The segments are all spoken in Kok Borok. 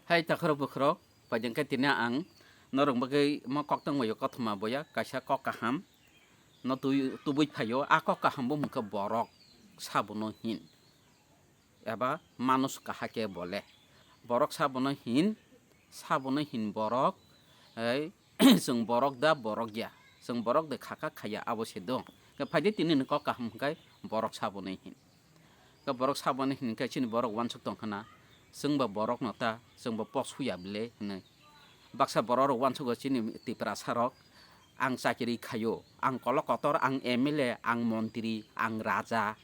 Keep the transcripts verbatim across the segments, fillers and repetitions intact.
Hai takhorok bukhorok, paijak khe tini ang norok bagwi mo kok tangbaio kothoma boya kaisa kok kaham no twi-, tubui phaio. A kok kaham bo hwnkhe borok sabono hin eba manush kahake bole. Borok sabono hin, sabono hin borok, ei, chwng borok da borok ya, chwng borok de khaka khaya abo se do. Khe phaidi tini ni kok kaham hwnkhe borok sabono hin. Khe borok sabono hin khe chini borok uansuk tong khna, chwngba borokno ta, chwngba pok suya bile hinwi. Baksa borok rok uansugo chini Tiprasa rok, ang chakiri khaio, ang kolok kotor, ang M L A, ang montri, ang raja,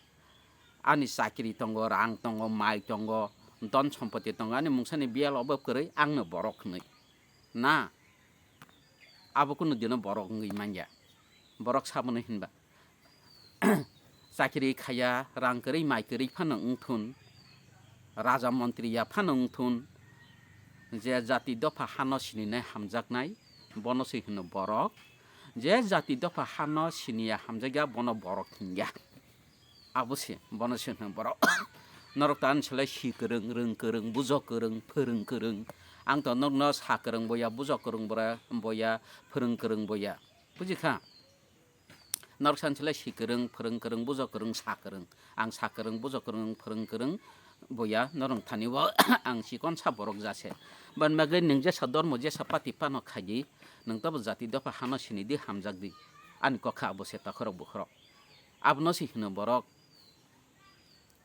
ani chakiri tongo, rang tongo, mai tongo, don sompoti tongo, ani mungsani biyal obo kwrwi, angno borok hinwi. Na, abo kunu dino borok wngwi manya. Borok sabono hinba. Chakiri khaya, rang kwrwi, mai kwrwi phano wngthun, raja montri ya phano wngthun, je jati dopha hano sininai hamjaknai, bono se hino borok. Je jati dopha hano siniya hamjakya, bono borok hinya. Abo se, bono se hino borok. Norok ta ani selai si kwrwng, rwng kwrwng, bujo kwrwng, phwrwng kwrwng. Ang to norokno sa kwrwng boya, bujo kwrwng bora-, boya, phwrwng kwrwng boya. Buji kha? Norok sa selai si kwrwng, phwrwng kwrwng, bujo kwrwng, sa kwrwng. Ang sa kwrwng, bujo kwrwng, phwrwng kwrwng boya, norok thani o ang chikon sa borok jase. Ban bagwi nwng jesa dormo, jesa pati phano khaidi, nwng tobo jati dopha hano sinidi, hamjakdi. Ani kok kha abo se takhorok bukhorok. Abono se hino borok.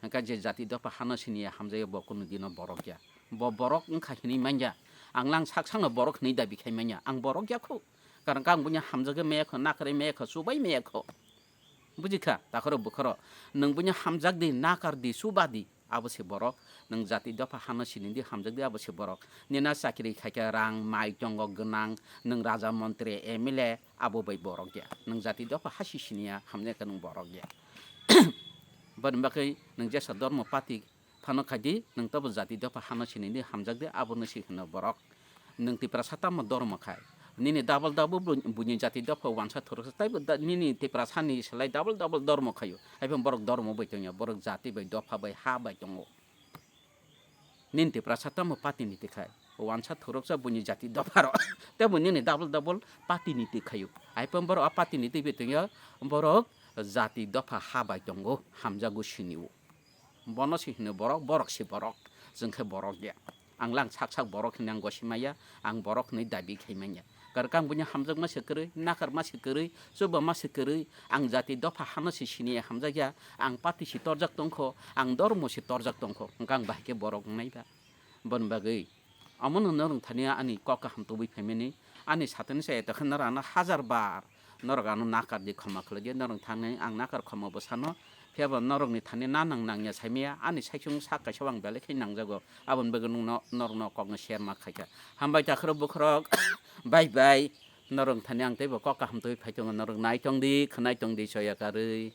Hwnkhe je jati dopha hano siniya hamjakya bo kunu dino borok ya. Bo borok wngkha hinwi manya. Ang lang sak sakno borok hinwi dabi khai manya. Ang borok ya khu. Karon khe ang buino hamjagwi maya kho, nakarwi maya kho, chubai maya kho. Buji kha, takhorok bukhorok. Nwng buino hamjakdi, nakardi, chubadi. Abo se borok. Nwng jati dopha hano sinidi, hamjakdi, abo se borok. Nina chakri khaikha, rang, mai tongo, gwnang, nwng raja, montri, M L A, abo bai borok ya. Nwng jati dopha hasi siniya, hamjakha nwng borok ya. Boni bagwi nwng jesa dormo pati phano khaidi, nwng tobo jati dopha hano sinidi, hamjakdi, abono se hino borok. Nwng Tiprasa tamo dormo khai. Nini double double bu-, buini jati dopha wansa thoroksa, taibo da-, nini Tiprasani selai double double dormo khaio. Haiphano borok dormo bai tongya, borok jati bai, dopha bai, ha bai tongo. Nini Tiprasa tamo patini twi khai. Wansa thoroksa buini jati dopharo. Tei bo nini double double patini twi khaio. Haiphano borok a patini twi bai tongya, borok jati dopha ha bai tongo, hamjago sinio. Bono se hino borok, borok se borok, chwng khe borok ya. Ang lang sak sak borok hinwi ang gosi maya, ang borok hinwi dabi khai manya. Karon khe ang buino hamjakma se kwrwi, nakarma se kwrwi, chubama se kwrwi, ang jati dopha hano se siniya hamjakya, ang pati se torjak tongkho, ang dormo se torjak tongkho, hwnkhe ang bahai khe borok wngnai ba? Boni bagwi omono norok thani ani kok kaham tubui phaimani, ani satani saya tokhe norok ano hajar bar norok ano nakar di, khoma khlai di, norok thani ang nakar khoma bo sano, phiya bo norokni thani na nang nangya saimaya, ani saichung sak kaisa o ang belai khe nangjago, aboni bagwi nwngno, norokno kokno share ma khaikha. Hambai takhorok bukhorok, bye bye, norok thani ang teibo kok kaham tubui phai tongo, norok nai tong di, khwnai tong di, choya karwi.